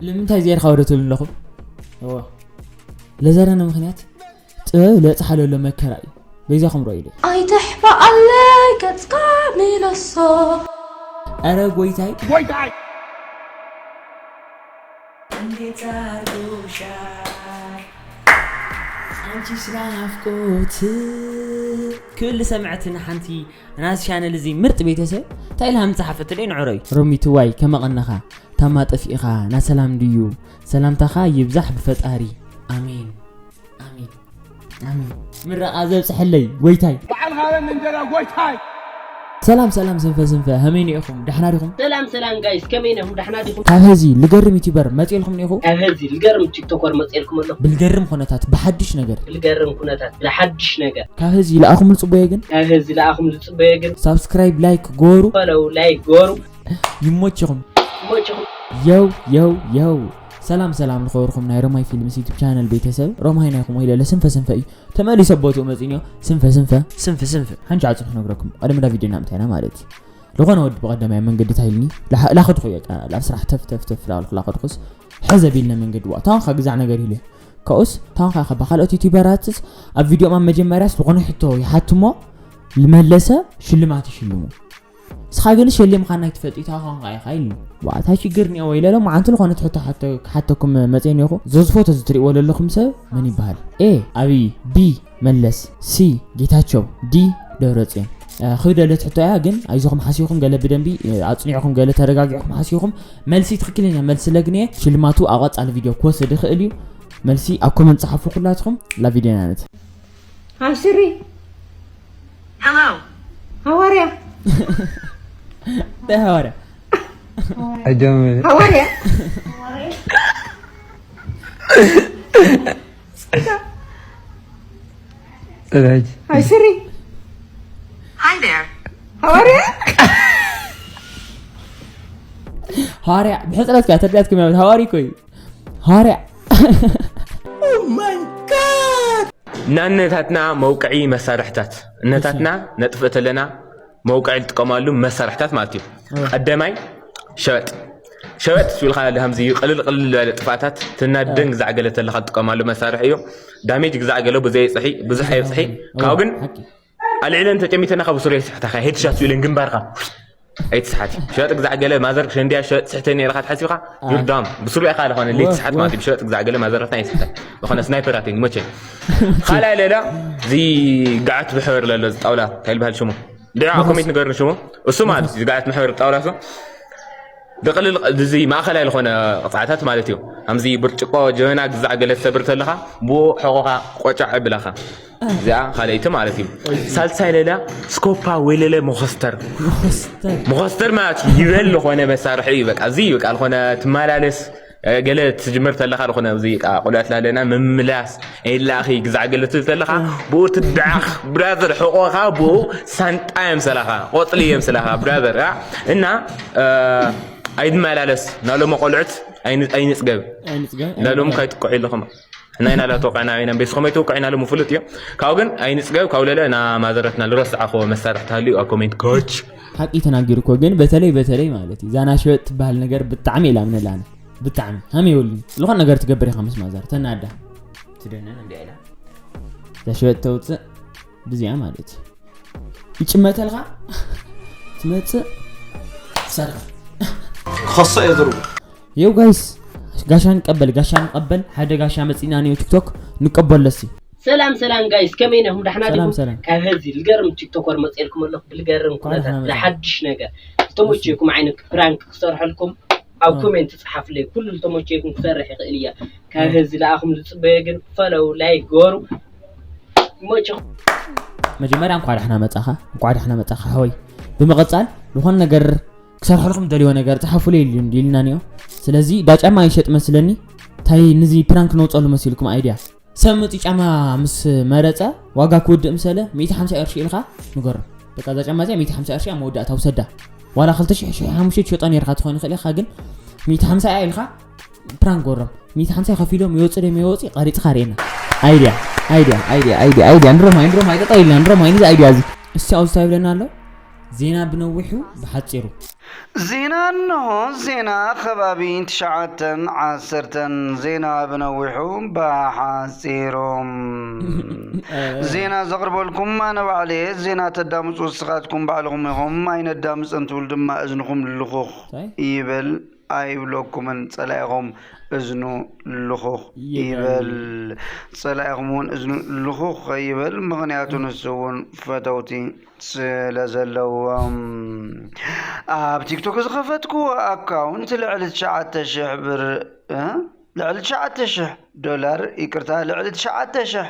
ንምንታይ ዜርካ ወደ ትብሉ ኣለኹም? እዎ። ለዘረነ ምኽንያት ጥበብ ለጽሓ ለሎ መከራ እዩ። በይዛኹም ረእዩለይ። ኣይተሕባኣለይ ገጽካ ሚለሶ። ኣረ ጎይታይ። ጎይታይ። እንዴት አርጎሻል አንቺስ ናፍቆት። ክብል ሰምዐትን ሓንቲ ናዚ ቻነል እዚ ምርጥ ቤተሰብ እንታይ ኢልሃ ምጽሓፈትለይ ንዕረዩ። ሮሚትዋይ ከመቐነኻ ታማ ጠፊእኻ ናሰላም ድዩ? ሰላምታኻ ይብዛሕ ብፈጣሪ። ኣሜን ኣሜን ኣሜን። ምረቓ ዘብጽሐለይ ጎይታይ። በዓል ሃበን እንጀራ ጎይታይ። ሰላም ሰላም ስንፈ ስንፈ፣ ሀመይ ኒኢኹም? ዳሕና ዲኹም? ሰላም ሰላም ጋይስ፣ ከመይ ነኹም? ዳሕና ዲኹም? ካብ ሀዚ ልገርም ዩቲበር መጽኤልኩም ኒኢኹ? ካብ ሀዚ ልገርም ቲክቶከር መጽኤልኩም ኣለኹ። ብልገርም ኩነታት ብሓድሽ ነገር። ብልገርም ኩነታት ብሓድሽ ነገር። ካብ ሀዚ ለኣኹም ልጽበዮ ግን? ካብ ሀዚ ለኣኹም ልጽበዮ ግን? ሳብስክራይብ ላይክ ጎሩ። ፈለው ላይክ ጎሩ። ይሞችኹም። ይሞችኹም። የው የው የው። ሰላም ሰላም ንኸበርኩም ናይ ሮማይ ፊልምስ ዩቱብ ቻነል ቤተሰብ። ሮማይ ናይኹም ወይለለ ስንፈ ስንፈ እዩ። ተመሊሰ ቦትኡ መጺንዮ። ስንፈ ስንፈ። ስንፍ ስንፍ። ሓንቲ ዓጽፍ ክነግረኩም። ቀደም ዳ ቪድዮና ምታይና ማለት እዩ። ዝኾነ ወዲ ብቐደማይ መንገዲ ታይልኒ። ላኸድኩ እየ ቃ-፣ ላብ ስራሕ ተፍ ተፍ ተፍ ላልኩ ላኸድኩስ። ሕዘ ቢልነ መንገዲ ዋ። ታንኻ ግዛዕ ነገር ኢሉ። ከኡስ ታንኻ ከባ ካልኦት ዩቲዩበራትስ ኣብ ቪድዮም ኣብ መጀመርያስ ዝኾነ ሕቶ ይሓትሞ። ልመለሰ ሽልማት ይሽልሙ። ንስኻ ግን ሸሊምካ ናይ ትፈልጥ ኢታ ኾንካ ኢኻ ኢሉ። ዋታ ሽግር ኒኦ ወይ ለሎ መዓንቲ ዝኾነ ትሕቶ ሓቶ-፣ ክሓተኩም መጽኤ ኒኹ። ዘዝፎቶ ዝትሪእዎ ለለኹም ሰብ መን ይበሃል? ኤ ኣብይ፣ ቢ መለስ፣ ሲ ጌታቸው፣ ዲ ደብረጽዮን። እ፣ ክብደለት ሕቶ እያ ግን ኣይዞኹም ሓሲኹም ገለ ብደንቢ፣ እ፣ ኣጽኒዕኹም ገለ ተረጋጊዕኹም ሓሲኹም መልሲ ትኽክለኛ መልሲ ለግንየ ሽልማቱ ኣብ ቀጻሊ ቪድዮ ክወስድ ይኽእል እዩ። መልሲ ኣብ ኮመንት ጸሓፉ ኩላትኹም። ላ ቪድዮ ናነት። ሃይ ስሪ። Hello. How are you? እንታይ ሃዋርያ? I don't know. How are you? ጽጋ። ጽዳጅ። ሃይ ስሪ። Hi there. How are you? ሃዋርያ ብሕጽረት ከኣ ተርዲኣትኩም ያመት ሃዋሪ እኮ እዩ። ሃዋርያ። Oh my God! ንእነታትና መውቅዒ መሳርሕታት፣ እነታትና ነጥፍእ ተለና መውቅዒ ዝጥቀማሉ መሳርሕታት ማለት እዩ። እወ። ቀዳማይ ሸበጥ። ሸበጥ ዝብልካ ከምዚ ቅልል ቅልል ዝበለ ጥፍኣታት ትናደን እወ። ግዛዕ ገለ ተለካ ትጥቀማሉ መሳርሒ እዩ። ዳሜጅ ግዛዕ ገለ ብዙሕ የብፅሒ፣ ብዙሕ የብፅሒ። እወ፣ ካብኡ ግን ሓቂ። ኣልዒለን ተጨሚተና ካብ ሱሪ ስሕታኻ ሄድሻት ኢለን ግንባርካ ኣይትስሓት። ሸጥ ግዛዕ ገለ ማዘር ክሸንድያ ሸጥ ስሕተ ነይርካ ትሓሲብካ ኣይ። ዩርዳም ብስሩ ኢኻ ዝኾነ ለይቲ ወፍ፣ ስሓት ማለት ወፍ። እዩ። ሸጥ ግዛዕ ገለ ማዘር ርፍታ ይስሕተ ዝኾነ ስናይፐር ኣትኝ መቸ ካልኣይ ሌላ እዚ ጋዓት ብሕበር ለሎ እዚ ጣውላ እንታይ ይበሃል ሽሙ? ድዓ ኮሜንት ንገርኒ ሽሙ። እሱ ማለት እዩ፣ እዚ ጋዓት ብሕበር ጣውላ እሱ ብቕልል እዚ ማእኸላይ ዝኾነ ቅፅዓታት ማለት እዩ። ከምዚ ብርጭቆ ጀበና ግዛዕ ገለ ትሰብር ተለኻ ብኡ ሕቖኻ ቆጫዕ ይብላኻ። እዚኣ ካልኣይቲ ማለት እዩ። ሳልሳይ ሌላ ስኮፓ ወይለለ መኾስተር። መኾስተር። መኾስተር ማለት ይበል ዝኾነ መሳርሒ እዩ። በቃ እዚ በቃ ዝኾነ ትመላለስ፣ እ፣ ገለ ትጅምር ተለኻ ዝኾነ እዚ በቃ ቆልዑት ላለና ምምላስ፣ ኤላኺ ግዛዕ ገለ ትብል ተለኻ እ። ብኡ ትድዓኽ ብራዘር፣ ሕቖኻ ብኡ ሳንጣ የምሰላኻ፣ ቆጽሊ የምሰላኻ ብራዘር፣ እ። እና፣ እ፣ ኣይድመላለስ ናሎም ቆልዑት ኣይን-፣ ኣይንጽገብ። ኣይንጽገብ፣ ናሎም ኣይንጽገብ። ካይጥቅዑ ኣለኹም። እና ኢና ላተወቃዕና ኢና ቤስኹም ኣይተወቃዕ ኢና ሎም ፍሉጥ እዩ። ካብኡ ግን ኣይንጽገብ፣ ካብ ለለ እና ማዘረትና ልረስዓኹዎ መሳርሕቲ ሃልዩ ኣብ ኮሜንት ኮች። ሓቂ ተናጊሩ እኮ ግን በተለይ በተለይ ማለት እዩ። ዛና ሸበጥ ትበሃል ነገር ብጣዕሚ ኢላ ምንላነ። ብጣዕሚ ሃም የብሉን። ዝኾነ ነገር ትገብር ኢኻ ምስ ማዘር ተናዳ። ትደነን እንዲያ ኢላ። እዛ ሸበጥ ተውፅእ ብዚኣ ማለት እዩ። ይጭመተልካ ትመጽእ ትሰርሕ። ከሶ እየ ዝርቡ። የው ጋይስ፣ ጋሻ ንቀበል፣ ጋሻ ንቀበል። ሓደ ጋሻ መጺና ኒው ቲክቶክ ንቀበሎ እስቲ። ሰላም ሰላም ጋይስ፣ ከመይ ነኹም? ደሕና ሰላም ዲኹም? ሰላም። ካብ ሀዚ ልገርም ቲክቶከር መጽኤልኩም ኣለኹ። ብልገርም እንኳን ኩነታት ደህና መጣ። ብሓድሽ ነገር ዝተመቸየኩም ዓይነት ፕራንክ ክሰርሐልኩም ኣብ እ። ኮሜንት ጸሓፍለይ። ኩሉ ዝተመቸየኩም ክሰርሕ ይኽእል እያ። ካብ እ። ሀዚ ለኣኹም ዝጽበዮ ግን ፈለው፣ ላይክ፣ ጎሩ። ይመችኹም። መጀመርያ እንኳዕ ደሕና መጻኻ፣ እንኳዕ ደሕና መጻኻ ሓወይ። ብምቕጻል ዝኾነ ነገር ክሰርሐልኩም ደልዮ ነገር ጸሓፉለይ ኢሉ-፣ ኢልና ኒኦ። ስለዚ ዳ ጫማ ይሸጥ መስለኒ። ታይ ንዚ ፕራንክ ነውጸሉ መሲልኩም ኣይድያ? ሰብ መጺኡ ጫማ ምስ መረጸ ዋጋ ክውድእ ምሰለ ሚእቲ ሓምሳ ቅርሺ ኢልካ ንገሮ። በቃ እዛ ጫማ እዚኣ ሚእቲ ሓምሳ ቅርሺ ኣብ መወዳእታ ውሰዳ። ዋላ ክልተ ሽሕ፣ ሽሕ ሓሙሽተ ትሸጦ ነርካ ትኾን ይኽእል ኢኻ፣ ግን ሚእቲ ሓምሳ እያ ኢልካ ፕራንክ ጎሮም። ሚእቲ ሓምሳ ከፊሎም ይወጽእ ደም ይወጽእ ቀሪጽካ ርኤና። ኣይድያ፣ ኣይድያ፣ ኣይድያ፣ ኣይድያ፣ ኣይድያ። ንሮማይ፣ ንሮማይ፣ ጠጠው ኢልና ንሮማይ፣ ንዚ ኣይድያ እዚ። እስቲ ኣብዚ እንታይ ይብለና ኣሎ? ዜና ብነዊሑ ብሓጺሩ። ዜና እንሆ፣ ዜና ከባቢ ትሽዓተን ዓሰርተን፣ ዜና ብነዊሑ ብሓጺሩ። ዜና ዘቕርበልኩም ኣነ ባዕለየ፣ ዜና ተዳምፁ ንስኻትኩም ባዕልኹም ኢኹም፣ ኣይነዳምፅን ትብል ድማ እዝንኹም ልኹኽ እንታይ? ይበል ኣይብለኩምን፣ ጸላኢኹም እዝኑ ልኹኽ ይበል። ይበል። ጸላኢኹም እውን እዝኑ ልኹኽ ይበል፣ ምኽንያቱ ንሱ እውን ፈተውቲ ስለ ዘለዎም። ኣብ ቲክቶክ ዝኸፈትኩዎ ኣካውንት ልዕሊ ትሽዓተ ሽሕ ብር፣ እ? ልዕሊ ትሽዓተ ሽሕ ዶላር፣ ይቅርታ፣ ልዕሊ ትሽዓተ ሽሕ፣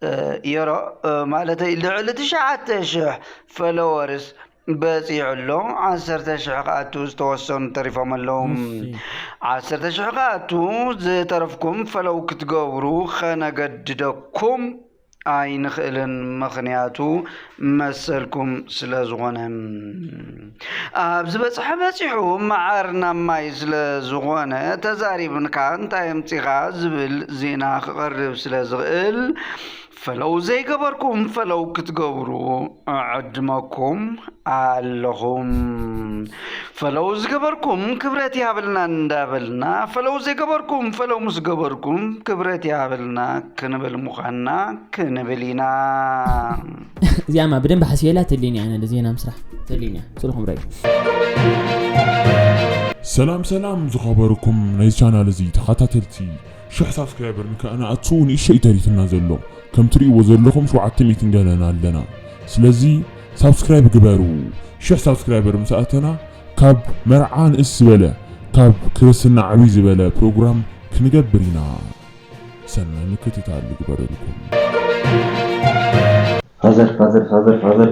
እ፣ ዩሮ፣ እ፣ ማለተይ፣ ልዕሊ ትሽዓተ ሽሕ ፎሎወርስ በጺሑ ኣሎ። ዓሰርተ ሽሕ ክኣቱ ዝተወሰኑ ተሪፎም ኣለዉ። እሺ። ዓሰርተ ሽሕ ክኣቱ ዝተረፍኩም ፈለው ክትገብሩ ከነገድደኩም ኣይንኽእልን፣ ምኽንያቱ መሰልኩም ስለ ዝኾነ። ኣብ ዝበጽሐ በጺሑ መዓር ናብ ማይ ስለ ዝኾነ፣ ተዛሪብንካ እንታይ ኣምጺኻ ዝብል ዜና ክቐርብ ስለ ዝኽእል፣ ፈለው ዘይገበርኩም ፈለው ክትገብሩ እዕድመኩም ኣለኹም። ፈለው ዝገበርኩም ክብረት ይሃበልና እንዳበልና፣ ፈለው ዘይገበርኩም ፈለው ምስ ገበርኩም ክብረት ይሃበልና ክንብል ምዃንና ክንብል ኢና። እዚኣማ ብደንብ ሓስየላ ተልዩኒ፣ ኣነ ንዜና ምስራሕ ተልዩኒ እያ። ስልኹም ረዩ። ሰላም ሰላም ዝኸበርኩም ናይ ቻናል እዚ ተኸታተልቲ፣ ሽሕ ሳብስክራይበር ንከኣ ንኣቱ ንእሽተይ ተሪፍና ዘሎ። ከም ትርእይዎ ዘለኹም ሸውዓተ ሚእትን ገለን ኣለና። ስለዚ ሳብስክራይብ ግበሩ። ሽሕ ሳብስክራይበር ምስ ኣተና ካብ መርዓ ንእስ ዝበለ፣ ካብ ክርስትና ዓብይ ዝበለ ፕሮግራም ክንገብር ኢና። ሰናይ ምክትታል ይግበረልኩም። ፋዘር፣ ፋዘር፣ ፋዘር፣ ፋዘር።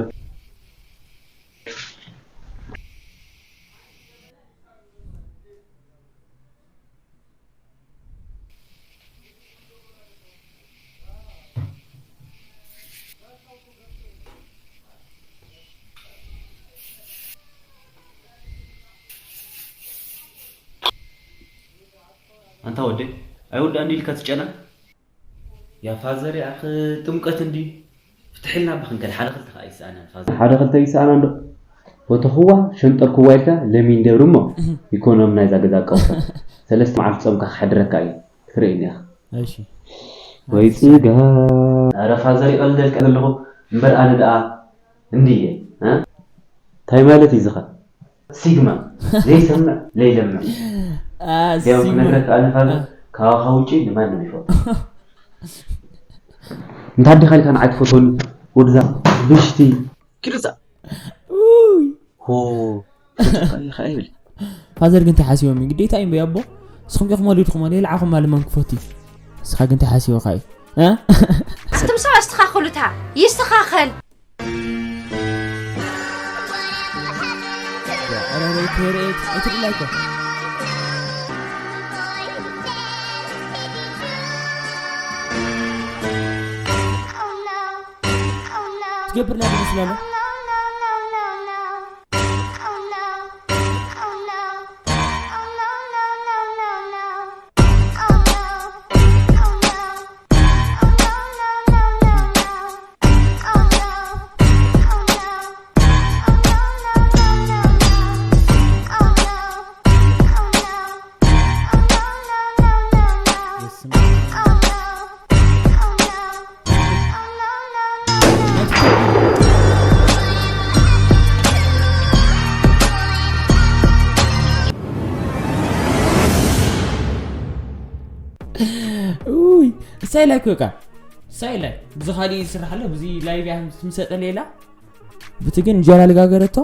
ኣንታ ወደይ፣ ኣይወዳእን ኢልካ ትጨና? ያ ፋዘር፣ ያ ኣኽ ጥምቀት እንዲ ፍትሕልና ባኽ እንከል ሓደ ክልተ ከኣ ይስኣናን ፋዘር። ሓደ ክልተ ይስኣና እንዶ። ቦተኽዋ ሸንጠርክዋ ኢልካ ለሚን ደብሪ እሞ እህ። ኢኮኖሚ ናይዛ ገዛ ኣቃውሳ። ሰለስተ መዓልቲ ጾምካ ክሓድረካ እዩ። ክትርእየኒ ኢኻ። እሺ። ወይ ጽጋ። ኧረ ፋዘር ይቐልደልካ ዘለኹ እምበር ኣነ ደኣ እንድየ፣ እ? እንታይ ማለት እዩ ዝኸ? ሲግማ ዘይሰምዕ ለይለምዕ። አ፣ ያው ሲግማ። ክነግረካ ኣነ ፋዘር አ። ካባኻ ውጪ ንማንም ይፈቱ። እንታ ኣዴኻ ኢልካ ንዓይ ትፈትወኒ ወድዛ ብሽቲ። ኪዱሳ። ኡይ። ሆ። ይኸ ይብል። ፋዘር ግን እንታይ ሓሲቦም እዩ? ግዴታ እዩ እምበይ ኣቦ። ንስኹም ኢኹም ወሊድኹም፣ ሌላ ዓኹም ማለማን ክፈቱ እዩ። ንስኻ ግን እንታይ ሓሲቦካ እዩ? እ? ኣንቱም ሰብ ኣስተኻኽሉታ። ይስተኻኸል። ያ፣ ኧረ፣ ኧረ፣ ኣይትበርኤት፣ ኣይትድላይ እኮ። ትገብርና ዶ መስለና? ኡይ፣ እሳይ ላይክ በቃ። እሳይ ላይክ። ብዚ ካሊእ ዝስራሕ ኣሎ፣ ብዚ ላይቭ እያ ትምሰጠ ሌላ። ብቲ ግን እንጀራ ልጋገረቶ፣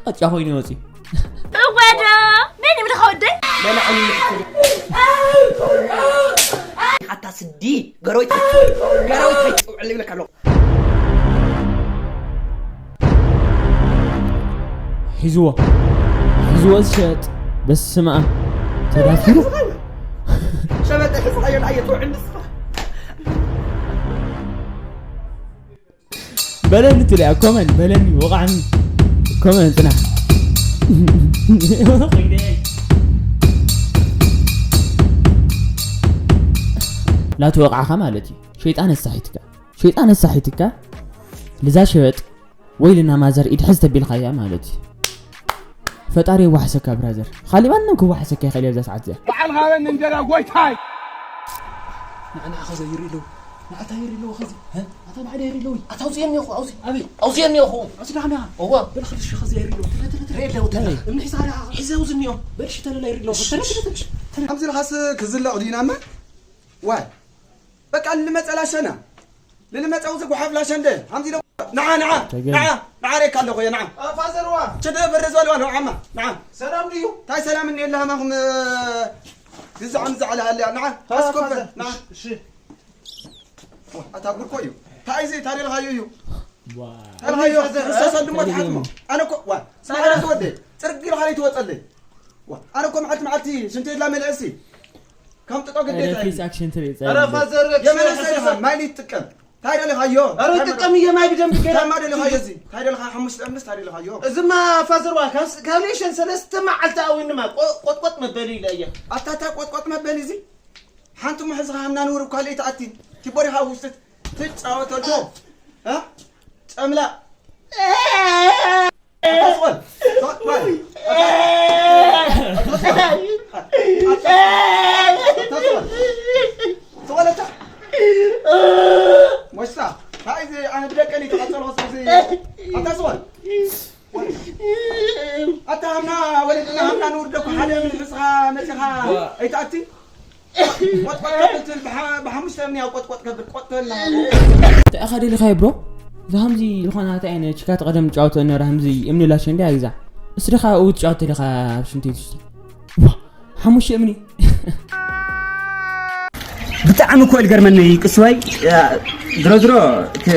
ቅጫ ኮይኑ ይወፂ። እወ ዶ፣ መን ይብልኻ ወደይ? ኣታ ስዲ፣ ገረዊት፣ ገረዊት ከይትውዕል ይብለካ ኣለኹ። ሒዝዎ፣ ሒዝዎ ዝሸጥ፣ በስመ ኣብ። ተዳፊሩ። ሸበጠ ሒዝኻዮ ንዓየ ትውዕል ንስኻ። በለኒ ትልያ፣ ኮመን በለኒ፣ ወቃዕኒ። ኮመን ጽናሕ። ላቲ ወቃዕኻ ማለት እዩ። ሸይጣን ኣሳሒትካ። ሸይጣን ኣሳሒትካ። ልዛ ሸበጥ። ወይልና ማዘር፣ ኢድ ሕዝ ተቢልካያ ማለት እዩ። ፈጣሪ የዋሕሰካ ብራዘር። ካሊእ ማንም ክዋሕሰካ ይኽእል እየ ኣብዛ ሰዓት እዚኣ። በዓል ሃበን እንጀራ ጎይታይ። ንዓ ንዓ ኸዘ ይርኢ ኣለዉ። ንዓታ ይርኢ ኣለዉ ኸዚ። እ? ኣታ ንዓደ ይርኢ ኣለዉ። ኣታ ኣውፅኤኒ እኮ፣ ኣውፂ-፣ ኣበይ? ኣውፅኤኒ እኮ። ኣውፂ ደሓና። እዋ። በል ኸዚ ኸዚ ይርኢ ኣለዉ። ትረ፣ ትረ፣ ትረ። ርኢ ኣለዉ፣ ትረ። እምኒ ሒዛ ኣላ። ሒዘ ኣውፅኒ እዮም። በል ሽተለላ ይርኢ ኣለዉ። ትረ፣ ትረ፣ ትረ። ትረ። ከምዚ ኢልካስ ክዝለቕ ድዩ ናመ? ዋይ። በቃ ልመፀ ላሸና። ልልመፀ ውዚ ጓሓፍ ላሸንደ። ሓምዚ ዶ-፣ ንዓ፣ ንዓ፣ ተገኝ። ንዓ፣ ንዓ ሬካ ኣለኹ እየ፣ ንዓ። ፋዘርዋ። ችደ በረ ዝበልዋ ነው፣ ዓማ፣ ንዓ። ሰላም ድዩ? ታይ ሰላም እኒ የለ ሃማኹም፣ እ፣ ግዛዕ ምዛዕ ለሃልያ፣ ንዓ። ፋ-፣ ኣስኮበ፣ ፋዘር። ንዓ። እሺ፣ እሺ። ዋ፣ ኣታ ጉድ እኮ እዩ። ታይ እዚ፣ ታይ ደልኻዮ እዩ? ዋ። ታይ ደልኻዮ? ፋዘር። እሰ ሰልሞ ተሓትሞ። ኣነ እኮ፣ ዋ፣ ሳራ ተወደ። ፅርግ ኢልካ ለይትወፀለይ። ዋ፣ ኣነ እኮ መዓልቲ መዓልቲ ሽንተይ ድላ መልዐሲ። ከም ጥጦ ግዴታ እዩ። ፊስ ኣክሽን ትርኢ ጸረ ጸረ ፋዘር የመለሰ ዲኻ? ማይ ሊትጥቀም። ታይ ደለኻዮ? ኧረ ጥቀም እየ ማይ ብደንብ ገይረ። ታማ ደለኻዮ እዚ? ታይ ደለኻ? ሓሙሽተ እምንስ ታይ ደለኻዮ? እዚማ ፋዘር ዋ፣ ካብ ስ-፣ ካብ ሌሸን ሰለስተ መዓልቲ ኣዊንማ ቆ-፣ ቆጥቆጥ መበሊ ኢለ እየ። ኣታ ታ ቆጥቆጥ መበሊ እዚ? ሓንቲ እሞ ሕዝኻ ሃምና ንውር እኳ ለይትኣቲ። ኪቦርድኻ ኣብ ውሽጢ ትጫወተሉ። እ? ጨምላ። ኣታ ስቆል። ስቆል። ኣታ ስቆል። ስቆል ኣታ። ሞሽታ። ታይ እዚ ኣነ ብደቀኒ ተቐጸልኩ እዚ። ኣታ ስቆል። ኣታ ሃምና ወለድና ሃምና ንውርደኩ ሓደ ምን ሕዝኻ መጺኻ ኣይትኣቲ። ቆጥቆጥ ከብል ትብል ብሓ-፣ ብሓሙሽተ እምኒ ኣብ ቆጥቆጥ ከብል ቆጥተልና። እንታይ ኢኻ ደሊኻዮ ብሮ? እዛ ከምዚ ዝኾነ እንታይ ዓይነት ችካት ቀደም ትጫወቶ ነበረ፣ ከምዚ እምኒ ላሸ እንዲያ ግዛ። እስኻ እው ትጫወት ደሊኻ ኣብ ሽንቲ ትሽቲ። ዋ፣ ሓሙሽተ እምኒ። ብጣዕሚ እኮ ልገርመኒ ቅስዋይ፣ ያ፣ ድሮ ድሮ ክ-፣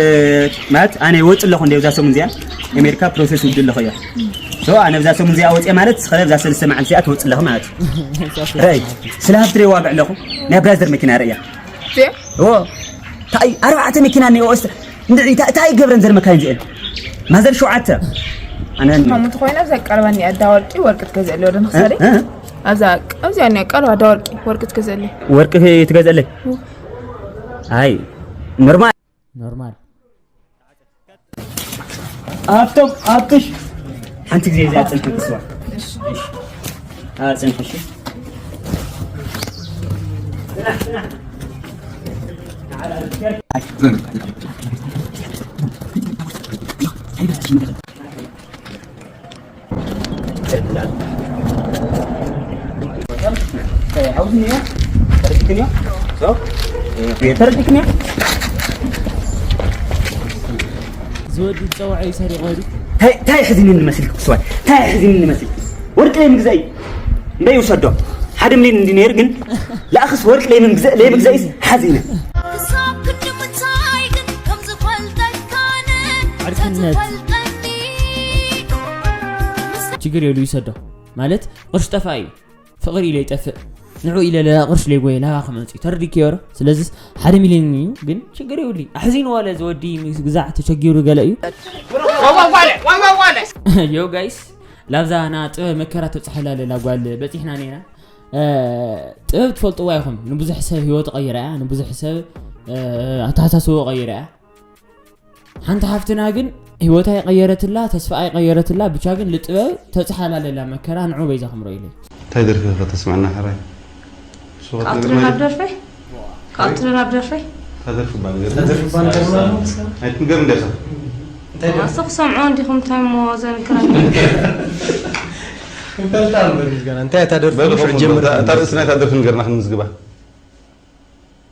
ማለት ኣነ ይወጽእ ኣለኹ እንደ እዛ ሰሙን እዚኣ ኣሜሪካ ፕሮሰስ ውድእ ኣለኹ እያ። ሶ ኣነ ብዛ ሰሙን እዚኣ ወጽየ ማለት፣ ስኸ ብዛ ሰለስተ መዓልቲ እዚኣ ትወጽእ ኣለኹ ማለት እዩ። ረይ፣ ስለ ሃብቲ ሬ ዋግዕ ኣለኹ። ናይ ብራዘር መኪና ርእያ። እዚኣ? ኦ፣ ታይ ኣርባዕተ መኪና እኒኦ፣ እስተ፣ እንድዒ፣ ታ-፣ ታይ ገብረን ዘር መካይን እዚአን? ማዘር ሸውዓተ። ኣነ ን- ማሙት ኮይና፣ እዛ ቀርባ እኒኣ፣ እዳ ወርቂ፣ ወርቂ ትገዝእለይ፣ ወደ ንኽሳደይ? እ? እ? ኣብዛ፣ ኣብዚኣ እኒኣ፣ ቀርባ፣ እዳ ወርቂ፣ ወርቂ ትገዝእለይ። ወርቂ ትገዝእለይ? እ። ኣይ፣ ኖርማል። ኖርማል። ኣብቶም ኣብትሽ ሓንቲ ግዜ እዚኣ ጽንሒ ክስዋ። እሺ። ኣ፣ ጽንሒ፣ እሺ። ሓውዝኒ እያ። ተረዲክኒ እያ? ሶ? ተረዲክኒ እያ? ዝወዲ ዝፀውዐ እዩ ሰሪቑ ወዲ። ታይ፣ ታይ ሕዚኒ ንመስልክ ብስዋይ? ታይ ሕዚኒ ንመስልክ? ወርቂ ለይ ምግዛይ። እምበይ ይውሰዶ። ሓደ ሚሊዮን እንዲ ነይሩ ግን ለኣኽስ ወርቂ ለይ ምግዛይ፣ ለይ ምግዛይስ ሓዚነ። ክሳብ ክንዲ ምንታይ ግን ከም ዝፈልጠካነ ዓርክነት። ተዝፈልጠኒ። ችግር የብሉ ይሰዶ። ማለት ቅርሽ ጠፋ እዩ። ፍቕሪ ኢለ ይጠፍእ። ንዑ ኢለ ለላ ቅርሽ ለይጎየ ላባ ክመጽእ እዩ። ተረዲክ የሮ። ስለዚስ ሓደ ሚሊዮን እዩ፣ ግን ችግር የብሉ። ኣሕዚን ዋለ ዝወዲ ምስ ግዛዕ ተቸጊሩ ገለ እዩ። ዋይ ዋይ ዋለ፣ ዋይ ዋይ ዋለ። ዮ ጋይስ፣ ላብዛ ና ጥበብ መከራ ተብጽሐላ ለላ ጓል በጺሕና ነይና። እ፣ ጥበብ ትፈልጥዋ ኢኹም። ንብዙሕ ሰብ ህይወት ቀይራ እያ፣ ንብዙሕ ሰብ፣ እ፣ ኣተሓሳስቦ ቀይራ እያ። ሓንቲ ሓፍትና ግን ህይወታ ይቀየረትላ፣ ተስፋ ኣይቀየረትላ፣ ብቻ ግን ልጥበብ ተጽሓላለላ መከራ ንዑ በይዛ ክምሮ ኢለ። እንታይ ደርፊ ኢኻ ተስምዐና ሕራይ? ንሱ ካብ ትረ ናብ ደርፈይ? ካብ ትረ ናብ ደርፈይ? እንታይ ደርፊ እባ ንገር? እንታይ ደርፊ እባ ንገር? ኣይትንገር እንዴ ኢኻ? እንታይ ደርፊ? ኣስኹ ሰምዖ እንዲኹም እንታይ እሞ ዘንክራ? እንፈልጣ እምበር ገና እንታይ እታ ደርፊ በል፣ ምሽ ኸም ጀምር። እታ፣ እታ ርእሲ ናይታ ደርፊ ንገርና ክንምዝግባ።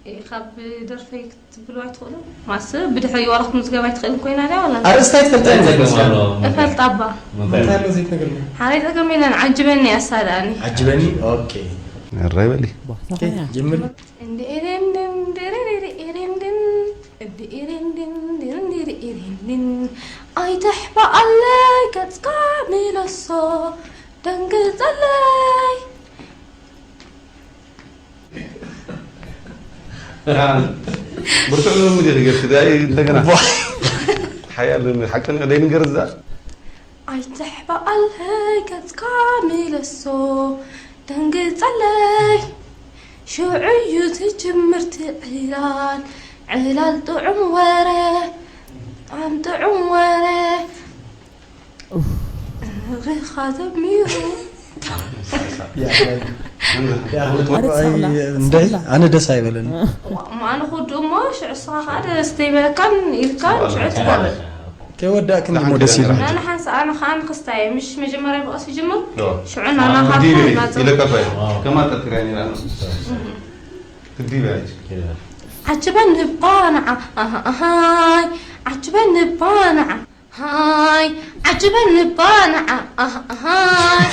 እ፣ ካብ ደርፈይ ክትብሉ ኣይትኽእሉን? ማስ ብድሕሪ ዋላ ክትምዝገብ ኣይትኽእልን ኮይና ድያ ዋላ? ኣርእስታ ኣይትፈልጥን እንታይ ኢኻ? ጸገም ኣሎ? እፈልጣ እባ። እንታይ እንታይ ኣሎ ዘይትነግርኒ? ሓራይ ጸገም የለን፣ ዓጅበኒ እያ እሳ ደኣኒ። ዓጅበኒ? ኦኬ። እራይ በሊ። ጀምሪ። እንድኢሪንድን፣ ድሪሪሪሪንድን፣ እንድኢሪንድን፣ ድሪሪሪሪንድን። ኣይትሕባኣለይ ገጽካ ምለሶ፣ ደንግጸለይ። ብርቱዕ ልምምድ ኢኺ ጌርኪ፣ ዳይ እንደገና። ሓያል ልምምድ፣ ሓቂ ደይንገር እዛ። ኣይትሕባኣለይ ገጽካ ምለሶ፣ ደንግጸለይ። ሽዑ እዩ ዝጅምር እቲ ዕላል፣ ዕላል ጥዑም ወረ፣ ጣዕም ጥዑም ወረ። ርኻ ተሚሩ እንደ ኣነ ደስ ኣይበለኒ። ማን ክወድኡ እሞ ሽዑ እስኻ ከዓ ደስ ተይበለካን ኢልካን ሽዑ ትኮነ ከይወዳእክን እሞ ደስ ይብል። ኣነ ሓንሳ ኣነ ከዓ ንክስታይ ምሽ መጀመርያ ብቐስ ይጅምር ሽዑ ናናኻትኩም ይለቀፋ እዩ። ከማ ጠርጥርያ ነራ ክትዲብ ያለች ዓጅበን ንባ ንዓ ኣሃ ኣሃይ ዓጅበን ንባ ንዓ ሃይ ዓጅበን ንባ ንዓ ኣሃ ኣሃይ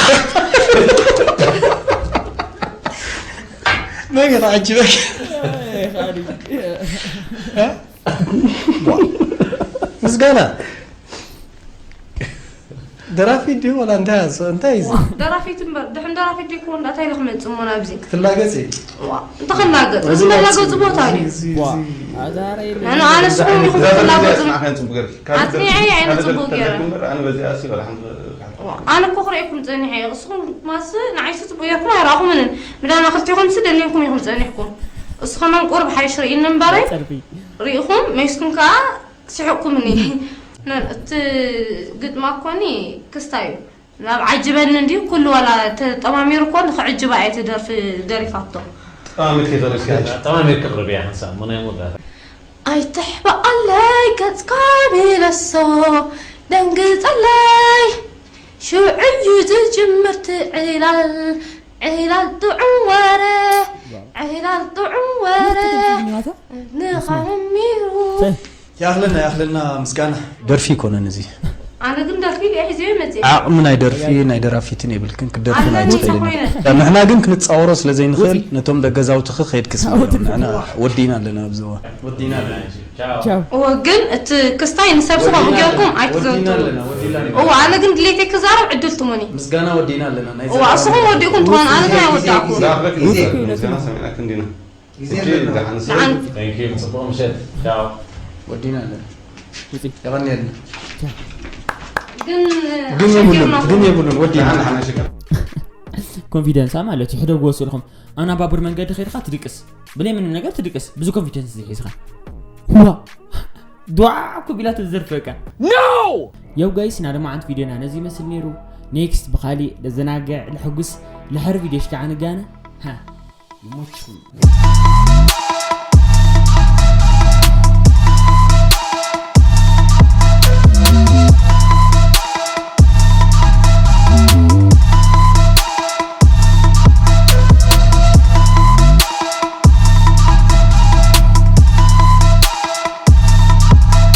መን ተዓጅበክ ምስጋና ደራፊ ድዩ ወላ እንታይ ኣስ- እንታይ እዩ እዚ? ደራፊት እምበር ድሕን ደራፊት ዲኩ እንዳታይ ኢሉ ክመፅእ እሞ ናብዚ ክትላገፅ እዩ ዋ፣ እንተኸላገፅ እዚ መላገፂ ቦታ እዩ እዚ- እዚ- ኣዛረይ ኣነ ኣነ ስኹም ኢኹም ክትላገፁ ንዓኸን ፅቡቅ ገርኪ ኣፅኒዐ እየ ኣይነ ፅቡቅ ገይረ እምበር ኣነ በዚኣ ሲ ወላ ሓንቲ ዋ፣ ኣነ እኮ ክርእየኩም ፀኒሐ እየ እስኹም ማስ ንዓይሲ ፅቡቅ ጌርኩም ኣይረኣኹምንን ምዳና ክልቲኹም ሲ ደሊልኩም ኢኹም ፀኒሕኩም እሱ ከማን ቁርብ ሓይሽ ርእይኒ እምበረይ ጸርፊ ርኢኹም መይስኩም ከዓ ስሕቅኩምኒ እቲ ግጥማ ኮኒ ክስታ እዩ ናብ ዓጅበኒ እንዲ ኩሉ ዋላ ተጠማሚሩ ኮን ክዕጅባ እየ ትደርፊ ደሪፋቶ ጠማሚት ከይተረስኪ ጠማሚት ክቕርብ እያ ሓንሳብ ምናይ መወዳእታ ኣይትሕበኣለይ ገጽካ ሚለሶ ደንግጸለይ ሽዑ እዩ ዝጅምር ትዕላል ዕላል ጥዑም ወረ ዕላል ጥዑም ወረ ንኻመሚሩ ያኽልና ያኽልና ምስጋና ደርፊ ይኮነን እዚ ኣነ ግን ደርፊ ሒዘ መፅእ ዓቕሚ ናይ ደርፊ ናይ ደራፊትን የብልክን ክትደርፊ ናይ ኣለኒ ትኽእል ኮይነ ንሕና ግን ክንፃወሮ ስለ ዘይንኽእል ነቶም ደገዛውትኺ ከይድ ክስማሎም ንሕና ወዲና ኣለና ኣብዚ እዋን ወዲና ኣለና ቻው እወ ግን እቲ ክስታይ ንሰብ ስኻ ጌርኩም ኣይትዘንቱ ወዲና ኣለና ወዲና ኣለና እወ ኣነ ግን ድሌተይ ክዛረብ ዕድል ትሙኒ ምስጋና ወዲና ኣለና ናይ እወ እስኹም ወዲእኩም ትኾኑ ኣነ ግን ኣይወዳእኩም ዛረበክ ምስጋና ሰሚዕናክ እንዲና ግዜ ኣለና ደሓን Thank you ጽቡቕ ምሸት ቻው ወዲና ኣለና ውፂ የቐንየልና ግን ግን የብሉን ሸጊርና ግን የብሉን ወዲና ደሓን ደሓን ሽግር ኮንፊደንሳ ማለት እዩ ሕደጉ ወስልኩም ኣና ባቡር መንገዲ ከይድካ ትድቅስ ብለይ ምንም ነገር ትድቅስ ብዙ ኮንፊደንስ ዝሒዝካ ዋ ዱዓ ኩብ ኢላ ትዘርፈካ No! ያው ጋይስ ናደማዓንት ቪዲዮና ነዚ ይመስል ነይሩ ኔክስት ብኻሊእ ለዘናግዕ ለሕጉስ ለሕር ቪዲዮ ሽካዓ ንጋነ ሃ ይሞችኩም